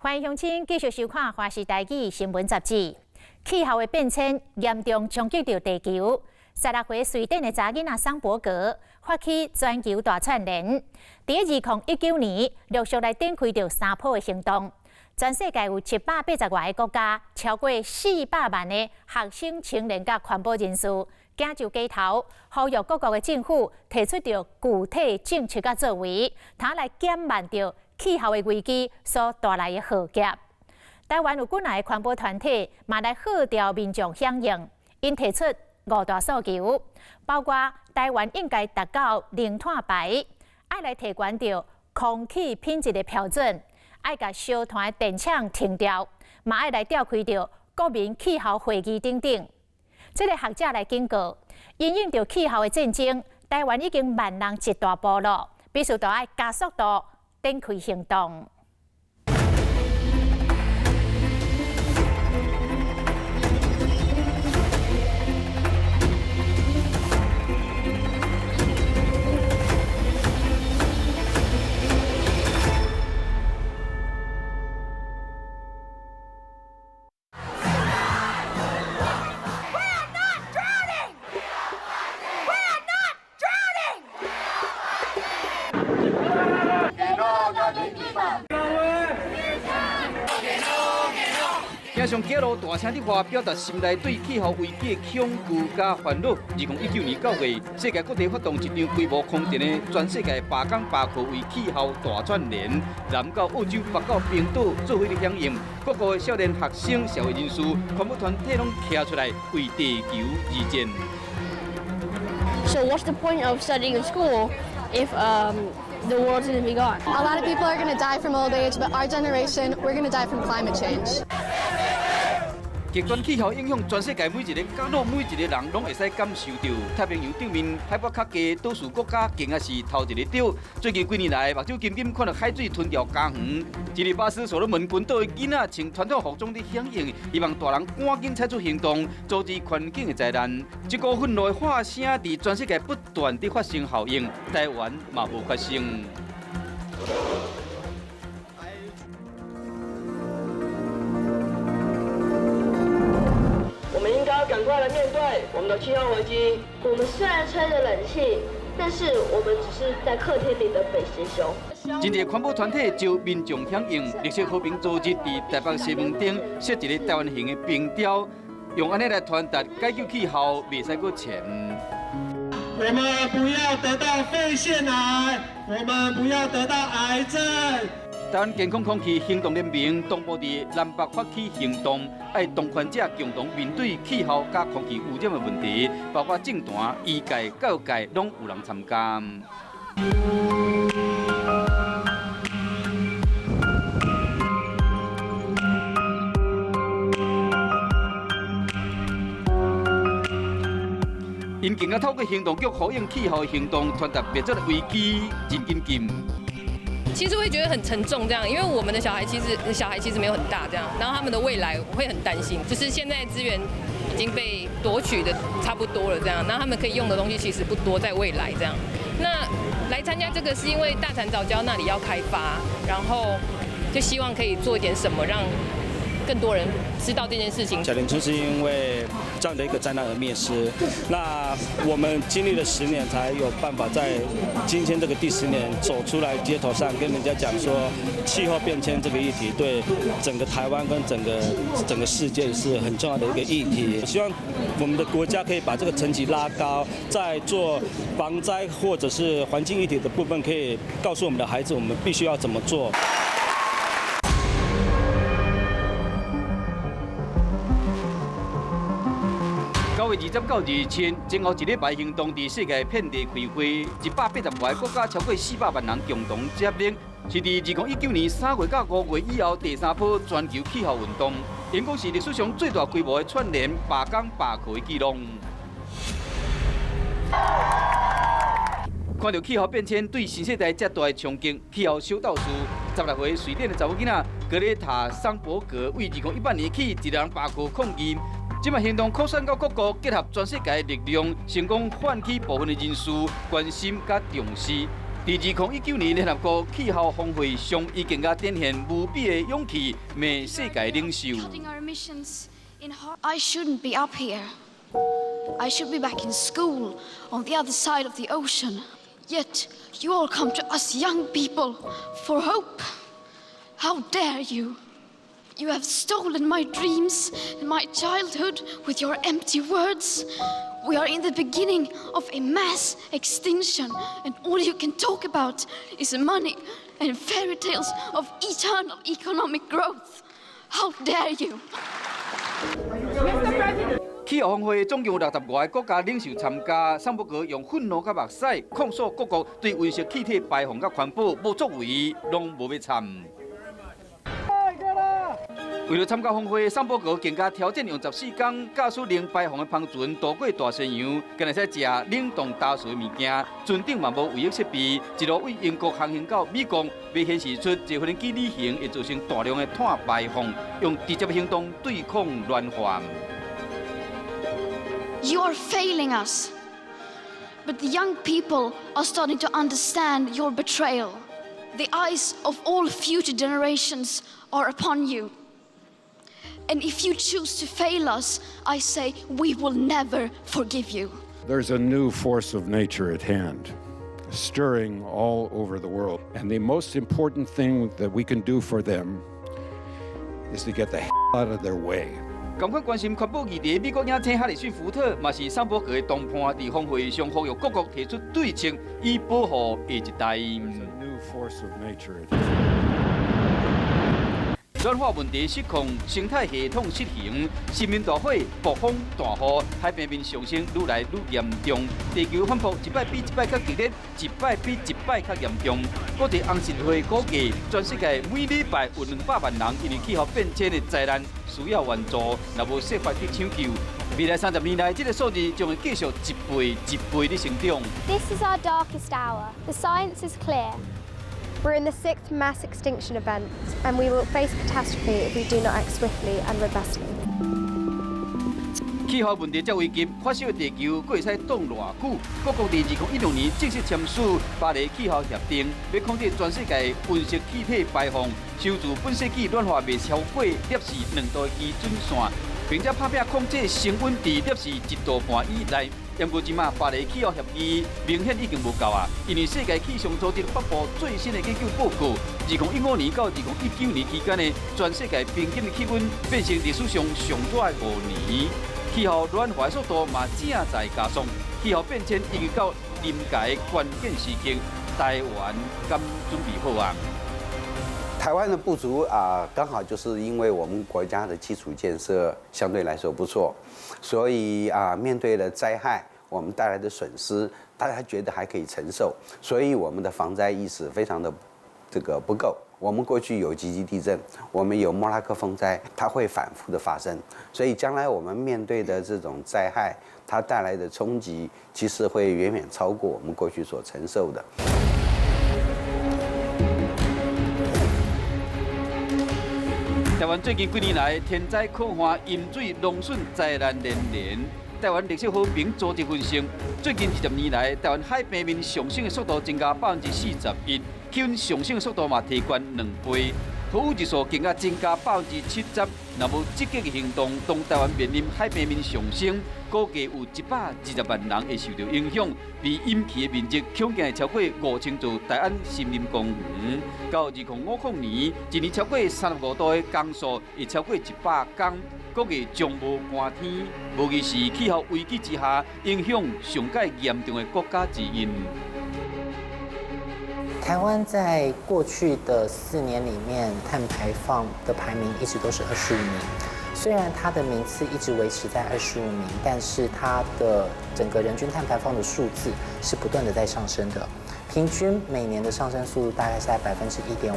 歡迎鄉親繼續收看《華視台語新聞雜誌》。氣候的變遷嚴重衝擊著地球。16歲瑞典的查某囡仔桑伯格發起全球大串聯，佇2019年陸續來展開著三波的行動。全世界有780外个國家，超過400萬的學生、青年佮環保人士，行上街頭，呼籲各國的政府提出著具體政策佮作為，通來減慢著氣候的危機所帶來的浩劫。台灣有幾若个環保團體嘛來號召民眾響應，𪜶提出五大訴求，包括台灣應該達到零碳排，愛來提懸著空氣品質的標準，愛共燒炭的電廠停掉，嘛愛來召開著國民氣候會議等等。這个學者來警告，因應著氣候的戰爭，台灣已經慢人一大步囉，必須著愛加速度展開行動。行上街路大聲的話，表達心內對氣候危機的恐懼佮煩惱。2019年9月，世界各地發動一場規模空前的全世界罷工罷課為氣候大串聯，南到澳洲，北到冰島，做伙咧響應。各國的少年學生、社會人士、環保團體攏徛出來為地球而戰。 So what's the point of studying in school if the world's going to be gone? A lot of people are going to die from old age, but our generation, we're going to die from climate change. 極端氣候影響全世界每一個角落，每一個人攏會使感受著。太平洋頂面海拔較低島嶼國家，更加是頭一个著。最近幾年來，目睭金金看著海水吞掉家園。基里巴斯所羅門群島的囡仔穿傳統服裝佇響應，希望大人趕緊採取行動，阻止環境的災難。這股憤怒的喊聲佇全世界不斷佇發生效應，台灣嘛無發生。我們應該趕快來面對我們的氣候危機。我們雖然吹著冷氣，但是我們只是在客廳裡的北極熊。真濟環保團體招民眾響應，綠色和平組織佇台北西門町設一個台灣形的冰雕，用按呢來傳達解救氣候袂使閣前。我們不要得到肺腺癌，我們不要得到癌症。台灣健康空氣行動聯盟同步佇南北發起行動，愛當權者共同面對氣候佮空氣污染的問題，包括政壇、醫界、教育界，攏有人參加。𪜶更加透過行動局呼應氣候行動，傳達滅絕的危機真緊急。其實會覺得很沉重，這樣，因為我們的小孩其實沒有很大，這樣，然後他們的未來我會很擔心，就是現在資源已經被奪取的差不多了，這樣，那他們可以用的東西其實不多，在未來這樣。那來參加這個是因為大潭藻礁那裡要開發，然後就希望可以做一點什麼，讓更多人知道這件事情。小林村是因為這樣的一個災難而滅失，那我們經歷了10年，才有辦法在今天這個第10年走出來街頭上跟人家講說，氣候變遷這個議題對整個台灣跟整個世界是很重要的一個議題。希望我們的國家可以把這個層級拉高，在做防災或者是環境議題的部分，可以告訴我們的孩子，我們必須要怎麼做。9月20到27，前後一禮拜行動佇世界遍地開花，180外个國家超過400萬人共同接力，是佇2019年3月到5月以後第三波全球氣候運動，應該是歷史上最大規模的串聯罷工罷課的紀錄。看著氣候變遷對新世代遮大的衝擊，氣候小鬥士16歲瑞典的查某囡仔格雷塔桑伯格，為2018年起一人罷課抗議。這擺行動擴散到各國，結合全世界的力量，成功喚起部分的人士關心佮重視。佇2019年聯合國氣候峰會上，伊更加展現無比的勇氣，罵世界領袖。 I shouldn't be up here. I should be back in school on the other side of the ocean. Yet you all come to us young people for hope. How dare you? You have stolen my dreams and my childhood with your empty words. We are in the beginning of a mass extinction, and all you can talk about is money and fairy tales of eternal economic growth. How dare you? 氣候峰會總共有60外個國家領袖參加，桑伯格用憤怒佮目屎控訴各國對溫室氣體排放佮環保無作為，攏無欲參。為著參加峰會，桑伯格更加挑戰用14工駕駛零排放的帆船渡過大西洋，敢會使食冷凍焦熟的物件，船頂嘛無衛浴設備，一路對英國航行到美國，欲顯示出坐飛機旅行會造成大量的碳排放，用直接行動對抗暖化。 You are failing us, but the young people are starting to understand your betrayal. The eyes of all future generations are upon you. And if you choose to fail us, I say we will never forgive you. There's a new force of nature at hand, stirring all over the world. And the most important thing that we can do for them is to get the hell out of their way. 仝款關心環保議題，美國影星哈里遜福特嘛是桑伯格的同伴，佇峰會上呼籲各國提出對策，以保護下一代。 New force of nature. 暖化問題失控，生態系統失衡，森林大火、暴風大雨，海平面上升愈來愈嚴重，地球反覆一擺比一擺較激烈，一擺比一擺較嚴重。國際紅十字會估計，全世界每禮拜有200萬人因為氣候變遷的災難需要援助，若無設法去搶救，未來30年內，這個數字將會繼續一倍一倍的成長。 This is our darkest hour. The science is clear. We're in the sixth mass extinction event, and we will face catastrophe if we do not act swiftly and robustly. 氣候問題遮危急，發燒的地球閣會使擋偌久？各國佇2016年正式簽署巴黎氣候協定，欲控制全世界溫室氣體排放，守住本世紀暖化袂超過攝氏2度的基準線，並且拍拚控制升溫佇攝氏1度半以內。毋過這馬巴黎氣候協議明顯已經無夠啊！因為世界氣象組織發布最新的研究報告，2015年到2019年期間呢，全世界平均的氣溫變成歷史上上熱的5年，氣候暖化速度嘛正在加速，氣候變遷已經到臨界關鍵時刻，台灣敢準備好啊？台灣的不足啊，剛好就是因為我們國家的基礎建設相對來說不錯，所以啊，面對了災害，我們帶來的損失，大家覺得還可以承受，所以我們的防災意識非常的這個不夠。我們過去有集集地震，我們有莫拉克風災，它會反覆的發生，所以將來我們面對的這種災害，它帶來的衝擊，其實會遠遠超過我們過去所承受的。台灣最近幾年來，天災苦旱、淹水、農損災難連連。台灣綠色和平組織分析，最近20年來，台灣海平面上升的速度增加41%，氣溫上升的速度嘛提懸2倍，豪雨日數更加增加70%。若無積極的行動，當台灣面臨海平面上升，估計有120萬人會受到影響。被淹去的面積恐驚會超過5000座大安森林公園。到2050年，一年超過35度的工數會超過100工，估計將無寒天。無疑是氣候危機之下影響上蓋嚴重的國家之一。台灣在過去的4年裡面，碳排放的排名一直都是25名。雖然它的名次一直維持在25名，但是它的整個人均碳排放的數字是不斷的在上升的，平均每年的上升速度大概是在1.5%。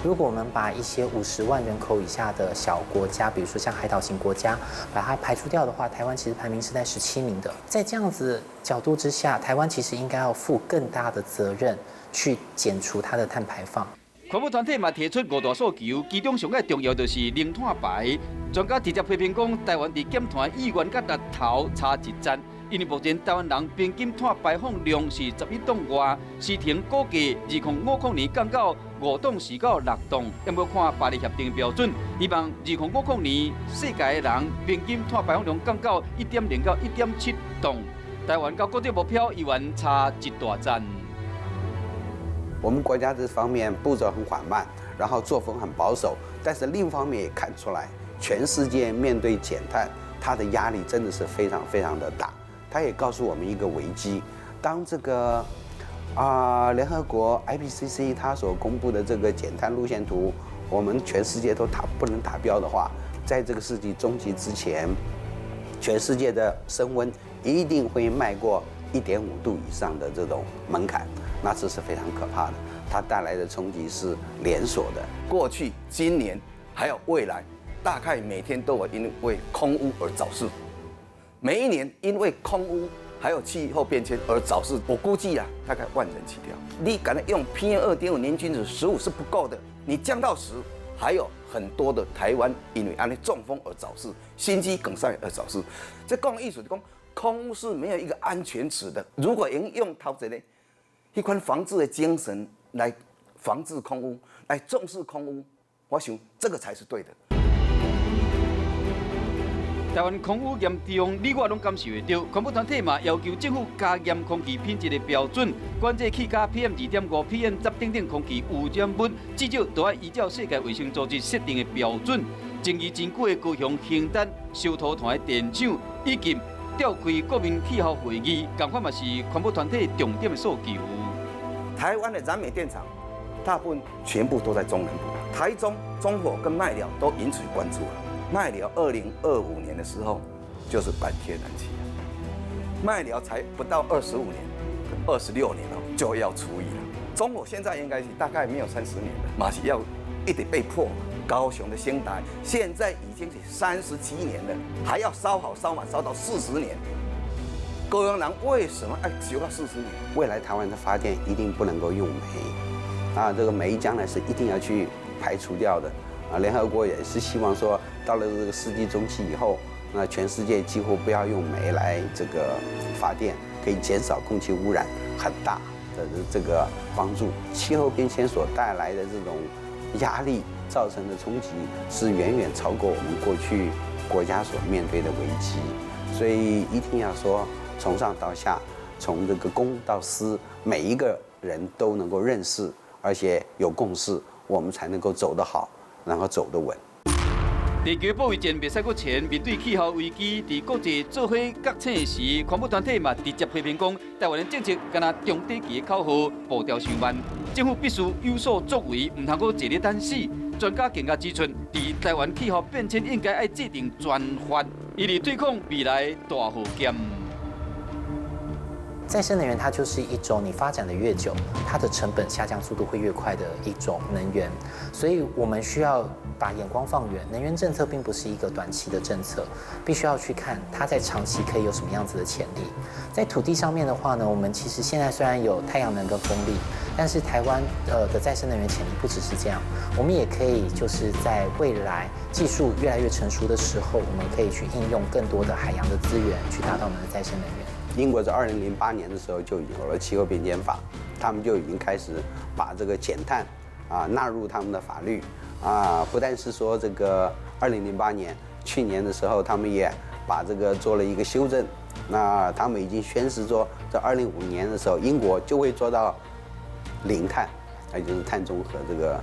如果我們把一些50萬人口以下的小國家，比如說像海島型國家，把它排除掉的話，台灣其實排名是在17名的。在這樣子角度之下，台灣其實應該要負更大的責任，去減除它的碳排放。環保團體嘛提出五大訴求，其中上蓋重要就是零碳排。專家直接批評講，台灣佇減碳意願佮力頭差一截。因為目前台灣人平均碳排放量是11噸外，時程估計2050年降到5噸4到6噸。毋過看巴黎協定標準，希望2050年世界的人平均碳排放量降到1.0到1.7噸。台灣佮國際目標依然差一大截。我們國家這方面步驟很緩慢，然後作風很保守，但是另一方面也看出來，全世界面對減碳，它的壓力真的是非常非常的大。它也告訴我們一個危機，當這個聯合國 IPCC 它所公布的這個減碳路線圖，我們全世界都不能達標的話，在這個世紀終結之前，全世界的升溫一定會邁過1.5度以上的這種門檻，那這是非常可怕的。它帶來的衝擊是連鎖的。過去、今年還有未來，大概每天都會因為空污而早逝。每一年因為空污還有氣候變遷而早逝，我估計啊，大概萬人起跳。你敢用 PM 2.5年均值15是不夠的，你降到10，還有很多的台灣因為按呢中風而早逝，心肌梗塞而早逝。這講意思就講，空污是沒有一個安全值的。如果用用頭一個彼款防治的精神來防治空污，來重視空污，我想這個才是對的。台灣空污嚴重，你我攏感受會著。環保團體嘛要求政府加嚴空氣品質的標準，管制氣加 PM 2.5、PM 10等等空氣污染物，至少都愛依照世界衛生組織設定的標準。爭議真久的高雄興達燒塗炭的電廠，以及召開國民氣候會議，仝款嘛是環保團體重點的訴求。台灣的燃煤電廠，大部分全部都在中南部，台中中火跟麥寮都引起關注。麥寮2025年的時候，就是改天然氣。麥寮才不到25年，26年了就要除役了。中火現在應該是大概沒有30年了，嘛是要一直被迫。高雄的興達現在已經是37年了，還要燒好燒滿燒到四十年。高雄人為什麼愛燒到四十年？未來台灣的發電一定不能夠用煤，啊，這個煤將來是一定要去排除掉的。啊，聯合國也是希望說，到了這個世紀中期以後，那全世界幾乎不要用煤來這個發電，可以減少空氣污染很大的這個幫助。氣候變遷所帶來的這種壓力造成的衝擊，是遠遠超過我們過去國家所面對的危機。所以一定要說，從上到下，從這個公到私，每一個人都能夠認識，而且有共識，我們才能夠走得好，然後走得穩。地球保衛戰袂使閣前，面對氣候危機，佇國際做伙覺醒時，環保團體嘛直接批評講，台灣的政策敢若中短期的口號，步調傷慢，政府必須有所作為，毋通閣坐咧等死。專家更加指出，佇台灣氣候變遷應該愛制定專法，以利對抗未來大雨劍。再生能源它就是一種你發展的越久，它的成本下降速度會越快的一種能源，所以我們需要把眼光放遠。能源政策並不是一個短期的政策，必須要去看它在長期可以有什麼樣子的潛力。在土地上面的話呢，我們其實現在雖然有太陽能跟風力，但是台灣的再生能源潛力不只是這樣，我們也可以就是在未來技術越來越成熟的時候，我們可以去應用更多的海洋的資源去達到我們的再生能源。英國在2008年的時候就有了氣候變遷法，他們就已經開始把這個減碳納入他們的法律啊，不但是說這個2008年，去年的時候他們也把這個做了一個修正，那他們已經宣示說，在2050年的時候，英國就會做到零碳，那就是碳中和這個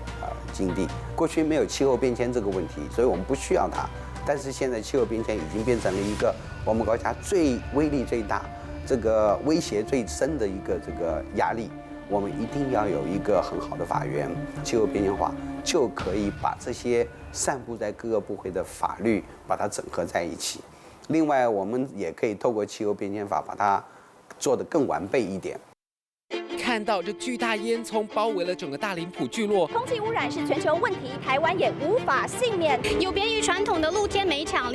境地。過去沒有氣候變遷這個問題，所以我們不需要它。但是現在氣候變遷已經變成了一個我們國家最威力最大、這個威脅最深的一個這個壓力，我們一定要有一個很好的法源，氣候變遷法就可以把這些散布在各個部會的法律把它整合在一起。另外，我們也可以透過氣候變遷法把它做得更完備一點。看到這巨大煙囪包圍了整個大林埔聚落，空氣污染是全球問題，台灣也無法倖免。有別於傳統的露天煤場。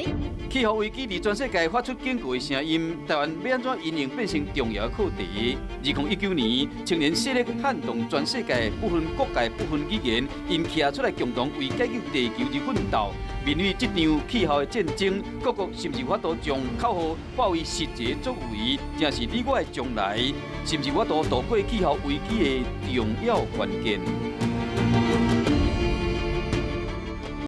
氣候危機佇全世界發出警告的聲音，台灣欲按怎因應變成重要課題。2019年，青年勢力撼動全世界，不分國界、不分語言，𪜶徛出來共同為解救地球而奮鬥。面對這場氣候的戰爭，各國是毋是有法度將口號化為實際作為，正是你我的將來，是毋是有法度渡過氣候危機的重要關鍵。